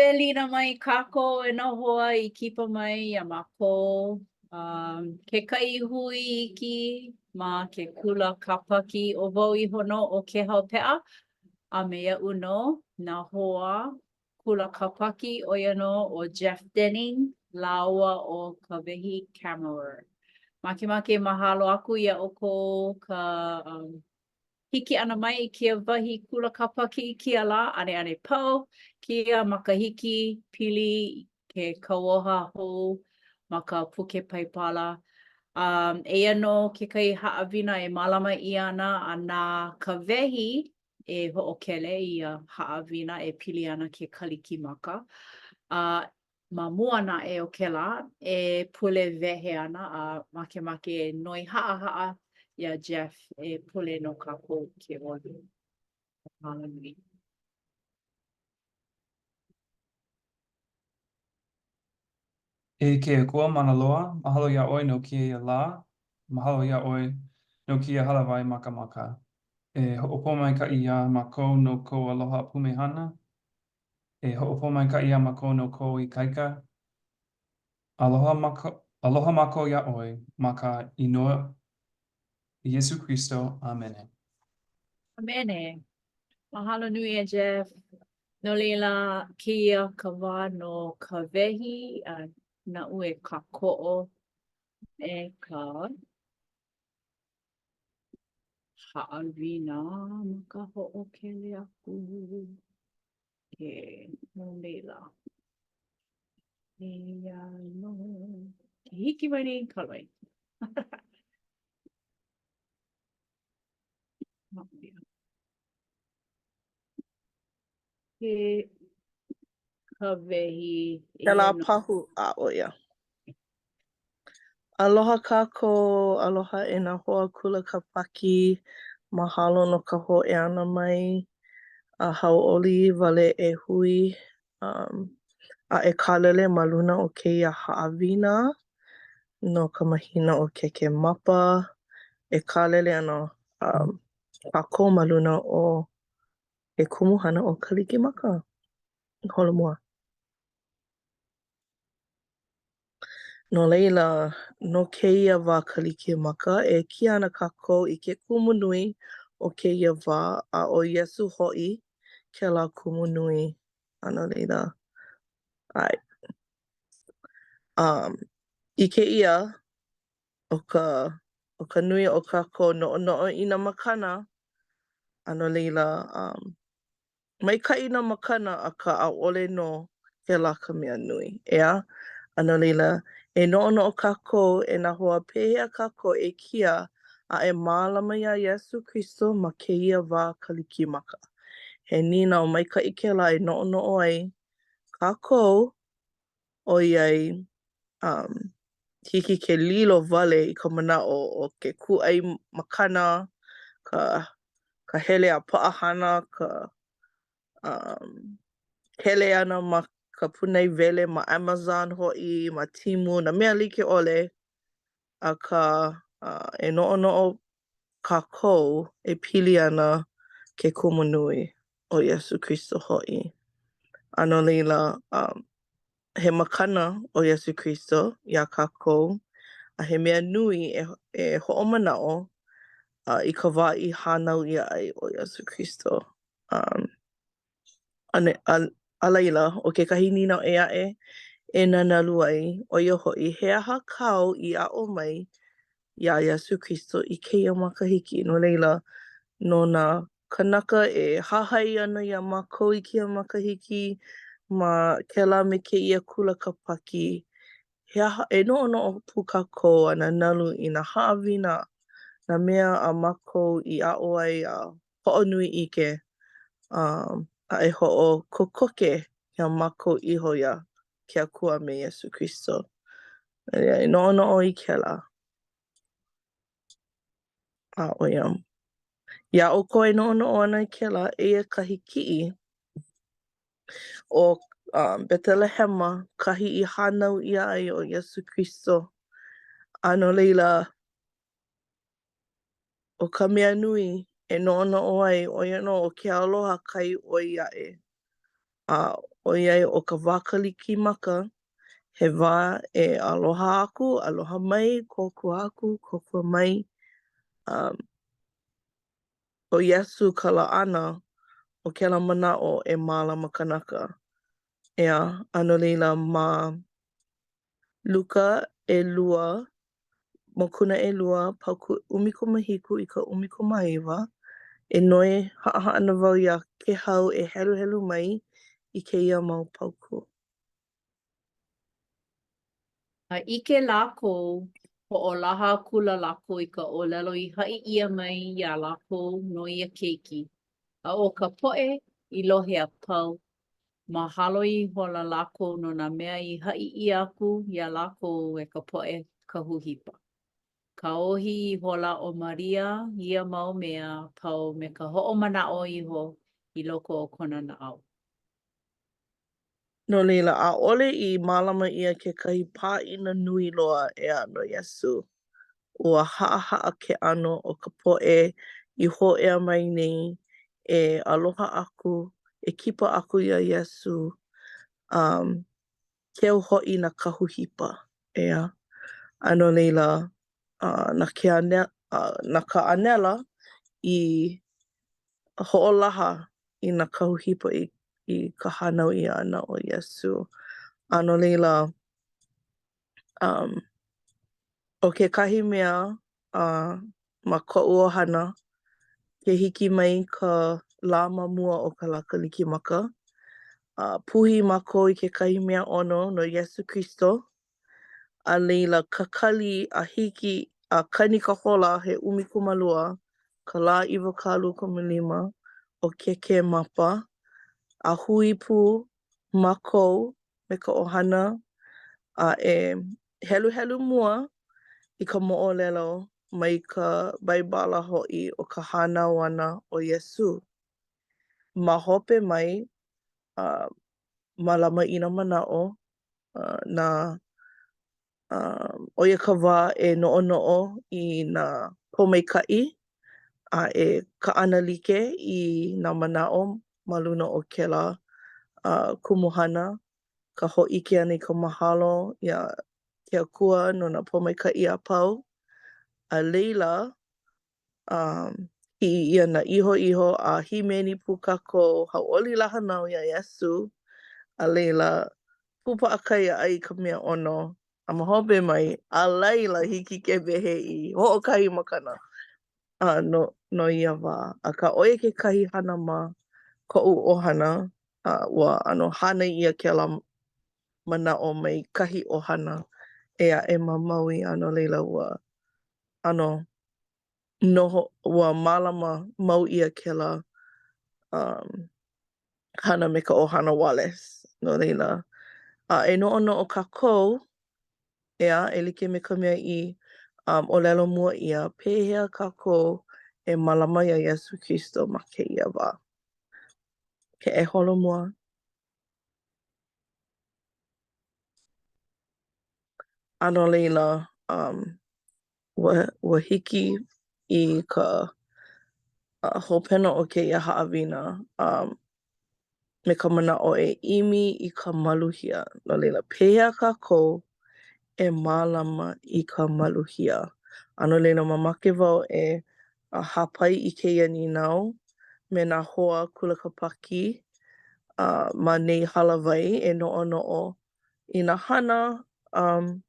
Welina mai kākou e nā hoa i kipa mai iā mākou. Um, kekahi hui iki ma ke kula Kāpaki ʻo wau iho nō ʻo Kēhau Peʻa a me iaʻu nō nā hoa kula Kāpaki ʻo ia nō ʻo Jeff Denning lāua ʻo Kawehi Kammerer. Makemake mahalo aku iā ʻoukou ka um, hiki ʻana mai i kēia wahi kula Kāpaki i kēia lā, ʻaneʻane pau kēia makahiki pili ke kauoha hou ma ka puke Paipala. Um, eia nō kekahi haʻawina e mālama ʻia ana a na Kawehi e hoʻokele i ia haʻawina e pili ana ke Kalikimaka. A Ma mua naʻe o kēlā, e pule wehe ana a makemake e noi haʻahaʻa iā Jeff e pule no kākou ke oli. Mahalo nui. E ke Akua mana loa, mahalo iā ʻoe no kēia lā, mahalo iā ʻoe no kēia hālāwai makamaka. E hoʻopōmaikaʻi iā mākou no kou aloha pumehana, E hoʻopōmaikaʻi iā mākou no kou ikaika. Aloha aloha mākou iā ʻoe ma ka inoa Iesū Kristo. ʻĀmene. ʻĀmene. Mahalo nui e Jeff. No laila, kēia ka wā no Kawehi a naʻu e kākoʻo me ka haʻawina ma ka hoʻokele aku. Okay, no laila. Eia nō. Ke hiki mai nei ka loi. Ke Kawehi. Kēlā pahu a ʻo ia. Aloha kākou, aloha e nā hoa kula Kāpaki. Mahalo no ka hōʻea ʻana mai a hauʻoli wale e hui um, a e kālele ma luna o kēia haʻawina no ka mahina ʻo Kekemapa. E kālele ana um, kākou ma luna o ke kumuhana ʻo Kalikimaka. Holomua. No laila, no kēia wā Kalikimaka, e kia ana kākou i ke kumu nui o kēia wā, a ʻo Iesū hoʻi kēlā kumu nui. A no laila, ʻae. Um, ʻike ʻia ʻo ka, ʻo ka nui o kākou noʻonoʻo i nā makana, a no laila, um, Maikaʻi nā makana, akā ʻaʻole nō kēlā ka mea nui, ʻeā? A no laila, e noʻonoʻo kākou e nā hoa pehea kākou e kia a e mālama iā Iesū Kristo ma kēia wā Kalikimaka. He nīnau maikaʻi kēlā e noʻonoʻo ai kākou ʻoiai um, hiki ke lilo wale i ka manaʻo o ke kūʻai makana, ka, ka hele a paʻahana, ka um, hele ʻana ma ka pūnaewele, ma Amazon hoʻi, ma Temu, nā mea like ʻole. Akā, uh, e noʻonoʻo kākou e pili ana ke kumu nui ʻo Iesū Kristo hoʻi. A no laila, um, he makana ʻo Iesū Kristo iā kākou, a he mea nui e, e hoʻomanaʻo uh, i ka wā i hānau ʻia ai ʻo Iesū Kristo. Um, a, a, a laila, ʻo kekahi nīnau ʻē aʻe e nanalu ai, ʻo ia hoʻi, he aha kāu i aʻo mai iā Iesū Kristo i kēia makahiki? No laila, no nā kanaka e hahai ana iā mākou i kēia makahiki ma kēlā me kēia kula Kāpaki, he aha, e noʻonoʻo pū kākou a nanalu i nā haʻawina, nā mea a mākou i aʻo ai a hoʻonui ʻike, um, a e hoʻokokoke iā mākou iho iā ke Akua me Iesū Kristo. E noʻonoʻo i kēlā. A ʻo ia. Iā ʻoukou e noʻonoʻo ana i kēlā, eia kahi kiʻi ʻo um, Betelehema, kahi i hānau ʻia ai ʻo Iesū Kristo. A no laila, ʻO ka mea nui e noʻonoʻo ai, ʻo ia nō ʻo ke aloha kai ʻoi aʻe. A ʻoiai ʻo ka wā Kalikimaka, he wā e aloha aku, aloha mai, kōkua aku, kōkua mai. Um, ʻo Iesū ka laʻana o kēlā manaʻo e mālama kanaka. ʻEā, a no laila ma Luka ʻelua, mokuna ʻelua, paukū 17 i ka 19, e noi haʻahaʻa ana wau iā Kēhau e heluhelu mai i kēia mau paukū. A ʻike lākou, hoʻolaha akula lākou i ka ʻōlelo i haʻi ʻia mai iā lākou no ia keiki. A ʻo ka poʻe i lohe a pau, mahalo ihola lākou no nā mea i haʻi ʻia aku iā lākou e ka poʻe kahu hipa. Kāohi ihola ʻo Maria ia mau mea a pau me ka hoʻomanaʻo iho i loko o kona naʻau. No laila, ʻaʻole i mālama ʻia kekahi pāʻina nui loa ʻeā no Iesū. Ua haʻahaʻa ke ʻano o ka poʻe i hōʻea mai nei e aloha aku, e kipa aku iā Iesū, um, keu hoʻi nā kahu hipa, ʻeā. A no laila, uh, na ke ane, uh, na ka ʻānela i hoʻolaha i nā kahu hipa i, i ka hānau ʻia ʻana o Iesū. A no laila, um, ʻo kekahi mea uh, ma koʻu ʻohana, ke hiki mai ka lā ma mua o ka lā Kalikimaka, uh, puhi mākou i kekahi mea ʻono no Iesū Kristo, a laila kakali a hiki a kani ka hola he 12 ka lā 25 o Kēkēmapa, a hui pū mākou me ka ʻohana a e heluhelu mua i ka moʻolelo mai ka Baibala hoʻi o ka hānau ʻana o Iesū. Ma hope mai, uh, mālama i nā manaʻo nā ʻo ia ka wā e noʻonoʻo i nā pōmaikaʻi a e kaʻanalike i nā manaʻo ma luna o kēlā kumuhana, ka hōʻike ʻana i ka mahalo iā ke Akua no nā pōmaikaʻi a pau. A laila, um, kiʻi ʻia nā ihoiho a hīmeni pū kākou, hauʻoli lā hānau iā Iesū, a laila, pū paʻakai a ʻai i ka mea ʻono, a ma hope mai, a laila hiki ke wehe i hoʻokahi makana uh, no, no ia wā. Akā, ʻo ia kekahi hana ma koʻu ʻohana, uh, ua ʻano hānai ʻia kēlā manaʻo mai kahi ʻohana ʻē aʻe ma Maui, a no laila ua ʻano noho, ua mālama mau ʻia kēlā um, hana me ka ʻohana Wallace. No laila, a e noʻonoʻo kākou, ʻeā, e like me ka mea i um, ʻōlelo mua ʻia, pehea kākou e mālama iā Iesū Kristo ma kēia wā? Ke e holomua. A no laila, um, ua, ua hiki i ka uh, hopena o kēia haʻawina um, me ka manaʻo e ʻimi i ka maluhia. No laila, pehea kākou e mālama i ka maluhia? A no laila, mamake wau e uh, hāpai i kēia nīnau me nā hoa kula Kāpaki uh, ma nei hālāwai e noʻonoʻo i nā hana um,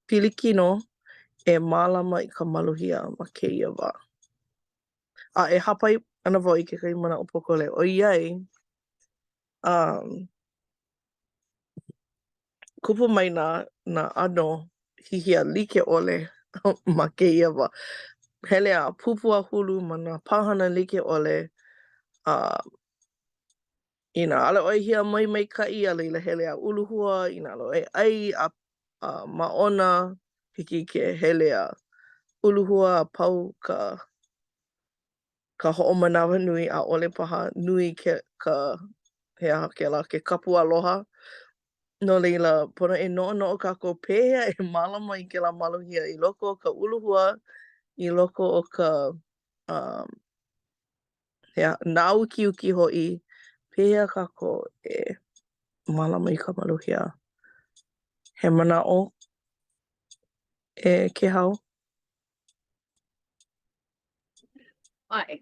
pilikino e mālama i ka maluhia ma kēia wā. A e hāpai ana wau i kekahi manaʻo pōkole, ʻoiai, um, kupu mai nā, nā ʻano hihia like ʻole ma kēia wā. Hele a pūpū a hulu ma nā pāhana like ʻole, a Inā ʻaʻole ʻoe hiamoe maikaʻi, a laila hele a uluhua, inā ʻaʻole ʻoe ʻai a a māʻona, hiki ke hele a uluhua a pau ka ka hoʻomanawanui, ʻaʻole paha nui ke ka he aha kēlā, ke kapu aloha. No laila, pono e noʻonoʻo kākou pehea e mālama i kēlā maluhia i loko o ka uluhua, i loko o ka um, he aha, nāukiuki hoʻi. Pehea kākou e mālama i ka maluhia? He manaʻo e Kēhau? ʻAe.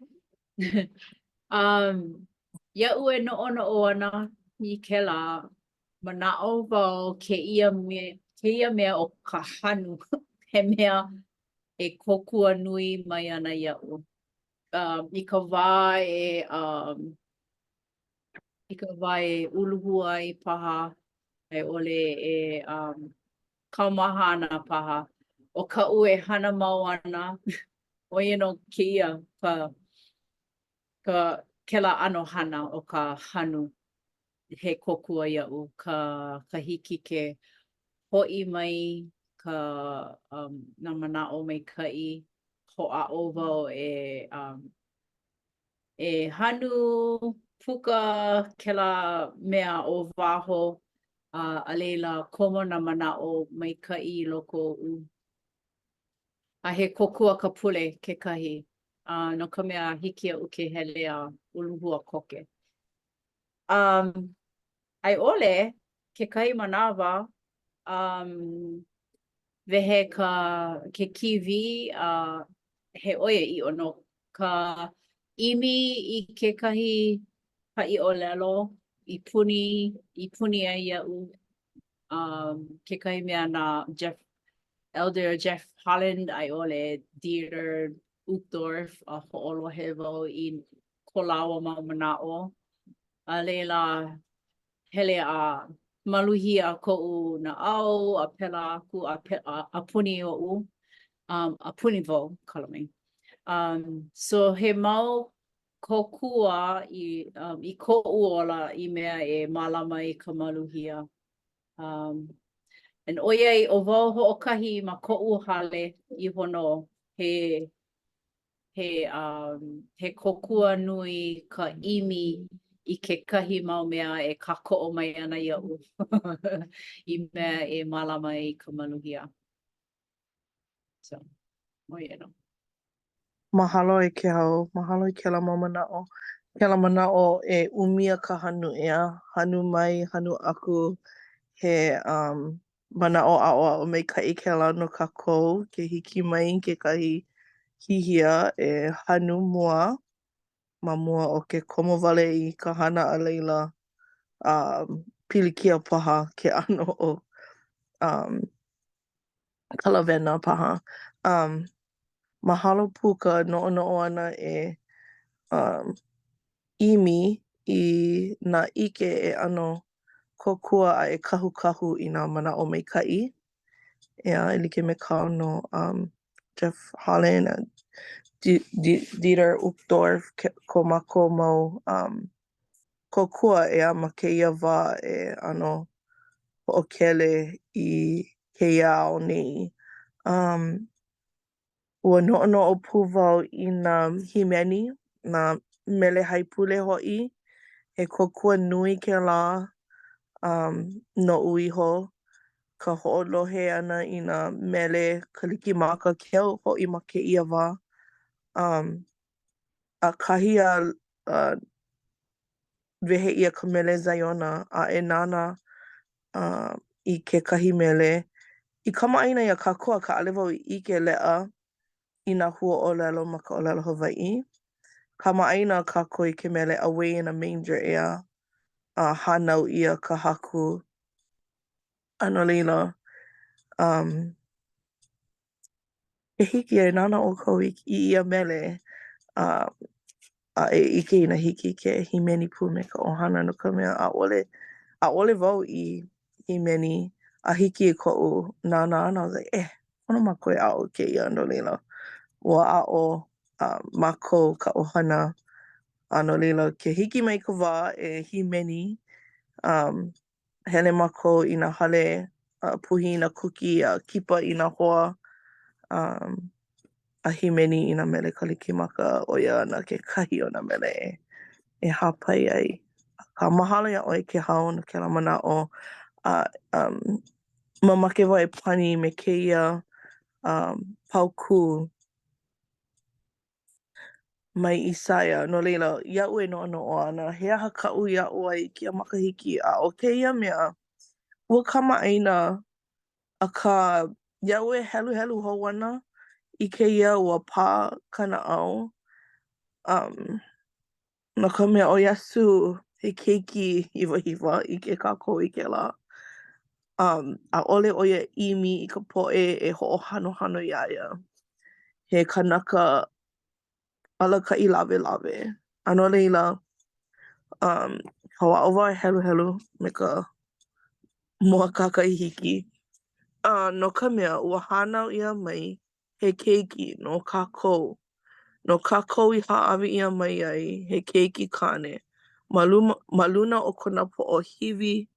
Um, iaʻu e noʻonoʻo ana i kēlā, manaʻo wau kēia mea, kēia mea ʻo ka hanu he mea e kōkua nui mai ana iaʻu. Um, i ka wā e um, i ka wā e uluhua ai paha, a i ʻole e um, kaumaha ana paha, ʻo kaʻu e hana mau ana, ʻo ia nō kēia ka ka kēlā ʻano hana ʻo ka hanu he kōkua iaʻu ka ka hiki ke hoʻi mai ka um nā manaʻo maikaʻi hoʻāʻo wau e um e hanu puka kēlā mea o waho a a laila komo nā manaʻo maikaʻi i loko oʻu. A he kōkua ka pule kekahi, a no ka mea hiki iaʻu ke hele a uluhua koke. Um, a i ʻole kekahi manawa, um, wehe ka ke kīwī a he ʻoiaʻiʻo nō ka ʻimi i kekahi haʻiʻōlelo i puni i puni ai iaʻu um kekahi mea na Jeff Elder Jeff Holland a i ʻole Dieter Uchtdorf a hoʻolohe wau i ko lāua mau manaʻo a laila hele a maluhia koʻu naʻau a pēlā aku a pe a a puni oʻu um a puni wau, kala mai. Um so he mau kōkua i um i koʻu ola i mea e mālama i ka maluhia. Um and ʻoiai ʻo wau hoʻokahi ma koʻu hale iho nō, he he um he kōkua nui ka ʻimi i kekahi mau mea e kākoʻo mai ana iaʻu i mea e mālama i ka maluhia. So, ʻo ia nō. Mahalo e Kēhau, mahalo i kēlā mau manaʻo. Kēlā manaʻo e ʻumia ka hanu ʻeā, hanu mai, hanu aku, he um manaʻo aʻoaʻo maikaʻi kēlā no kākou ke hiki mai kekahi hihia e hanu mua ma mua o ke komo wale i ka hana a laila um pilikia paha ke ʻano o um ka lawena paha. Um mahalo pū ka noʻonoʻo ʻana e um ʻimi i nā ʻike e ʻano kōkua a e kahukahu i nā manaʻo maikaʻi, ʻeā, e like me kāu no um Jeff Holland a Dieter Uchtdorf, ko mākou mau um kōkua, ʻeā, ma kēia wā e ʻano hoʻokele i kēia ao nei. Um Ua noʻonoʻo pū wau i nā hīmeni, nā mele haipule hoʻi. He kōkua nui kēlā um noʻu iho, ka hoʻolohe ʻana i nā mele Kalikimaka keu hoʻi ma kēia wā. Um ʻakahi a uh wehe ʻia ka mele Ziona a e nānā uh i kekahi mele i kamaʻāina iā kākou akā ʻaʻole wau i ʻike leʻa i nā huaʻōlelo ma ka ʻōlelo Hawaiʻi. Kamaʻāina kākou i ke mele Away in a Manger ʻeā, a hānau ʻia ka Haku. A no laila, um, ke hiki e nānā ʻoukou i ia mele a a e ʻike inā hiki ke hīmeni pū me ka ʻohana no ka mea ʻaʻole ʻaʻole wau i hīmeni a hiki i koʻu nānā ʻana I was like eh pono mākou e aʻo i kēia no laila ua aʻo uh mākou ka ʻohana a no laila ke hiki mai ka wā e hīmeni um hele mākou i nā hale a puhi i nā kuki a kipa i nā hoa um a hīmeni i nā mele Kalikimaka ʻo ia ana kekahi o nā mele e e hāpai ai. Akā mahalo iā ʻoe Kēhau no kēlā manaʻo a um mamake wau e pani me kēia um paukū. mai ʻIsaia. No laila, iaʻu e noʻonoʻo ana, he aha kaʻu i aʻo ai i kēia makahiki? A ʻo kēia mea, ua kamaʻāina, akā, iaʻu e heluhelu hou ana i kēia, ua pā ka naʻau. Um, no ka mea, ʻo Iesū, he keiki hiwahiwa, ʻike kākou i kēlā. Um, ʻaʻole ʻo ia ʻimi i ka poʻe e hoʻohanohano iā ia. He kanaka alakaʻi lawelawe. A no laila, um, hoʻāʻo wau e heluhelu me ka mōakāka i hiki. Uh, no ka mea, ua hānau ʻia mai he keiki no kākou. No kākou i hāʻawi ʻia mai ai he keiki kāne ma luma, ma luna o kona poʻohiwi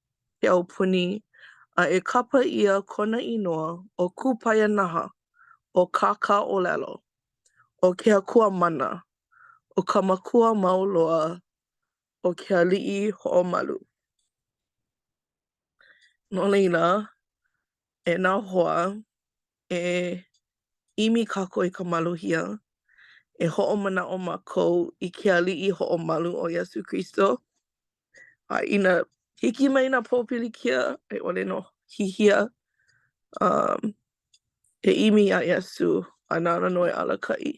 ke aupuni, a e kapa ʻia kona inoa ʻo Kūpaianaha, ʻo Kākāʻōlelo, ʻo ke Akua Mana, ʻo ka Makua Mau Loa, ʻo ke Aliʻi Hoʻomalu. No laila, e nā hoa, e ʻimi kākou i ka maluhia, e hoʻomanaʻo mākou i ke Aliʻi Hoʻomalu ʻo Iesū Kristo. A inā hiki mai nā pōpilikia, a i ʻole nō hihia, um, e ʻimi iā Iesū a nāna nō e alakaʻi.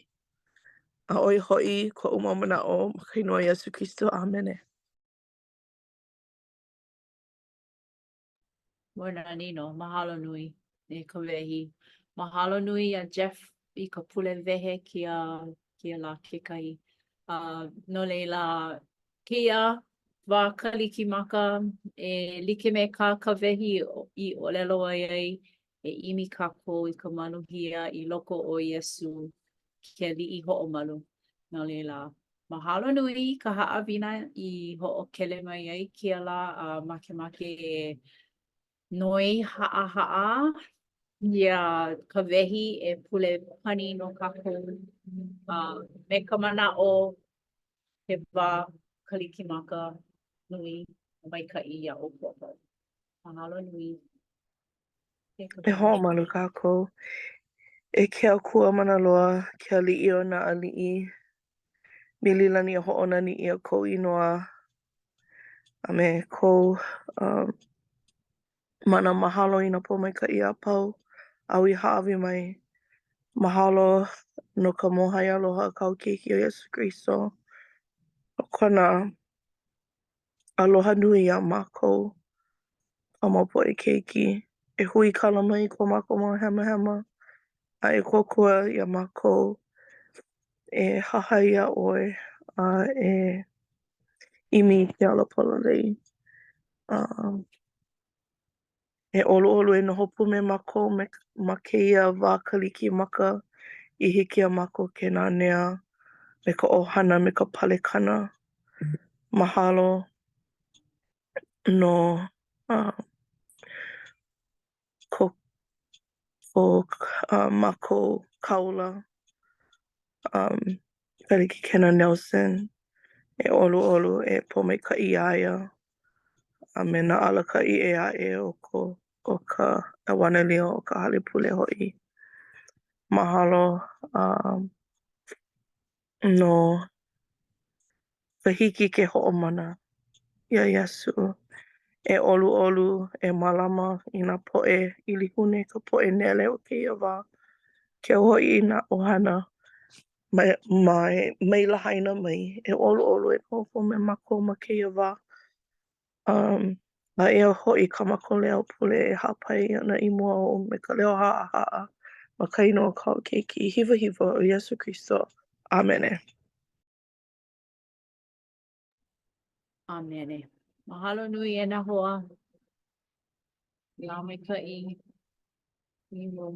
A ʻo ia hoʻi koʻu mau manaʻo ma ka inoa Iesū Kristo. ʻĀmene. Ua nani nō. Mahalo nui e Kawehi. Mahalo nui iā Jeff i ka pule wehe kēia, kēia lā kekahi. Uh, no laila, kēia wā Kalikimaka e like me kā Kawehi i ʻōlelo ai ai, e ʻimi kākou i ka maluhia i loko o Iesū, ke aliʻi hoʻomalu. No laila, mahalo nui i ka haʻawina i hoʻokele mai ai kēia lā a makemake e noi haʻahaʻa iā Kawehi e pule pani no kākou a me ka manaʻo he wā Kalikimaka nui a maikaʻi iā ʻoukou a pau. Mahalo nui. E hoʻomalu kākou. E ke Akua mana loa, ke Aliʻi o nā aliʻi, mililani a hoʻonani ʻia kou inoa a me kou um, mana mahalo i nā pōmaikaʻi a pau āu i hāʻawi mai. Mahalo no ka mōhai aloha a kāu Keiki ʻo Iesū Kristo, no kona aloha nui iā mākou, kāu mau poʻe keiki. E huikala mai i ko mākou mau hemahema a e kōkua iā mākou e hahai iā ʻoe a e ʻimi i ke ala pololei. A E ʻoluʻolu e noho pū me mākou me, ma kēia wā Kalikimaka i hiki iā mākou ke nanea me ka ʻohana me ka palekana. Mahalo no uh, ko, ko uh, mākou kāula um, Kalikikena Nelson e ʻoluʻolu e pōmaikaʻi iā ia a me nā alakaʻi ʻē aʻe o ko o ka ʻEuanelio o ka hale pule hoʻi. Mahalo um, no ka hiki ke hoʻomana iā Iesū. E ʻoluʻolu, e mālama i nā poʻe ʻilihune, ka poʻe nele o kēia wā, keu hoʻi i nā ʻohana mai, mai, mai Lahaina mai. E ʻoluʻolu e noho pū me mākou ma kēia wā. Um, a eia hoʻi kā mākou leo pule e hāpai ana i mua ou me ka leo haʻahaʻa ma ka inoa o kāu Keiki hiwahiwa ʻo Iesū Kristo. ʻĀmene. ʻĀmene. Mahalo nui e nā hoa. Lā maikaʻi. Iho.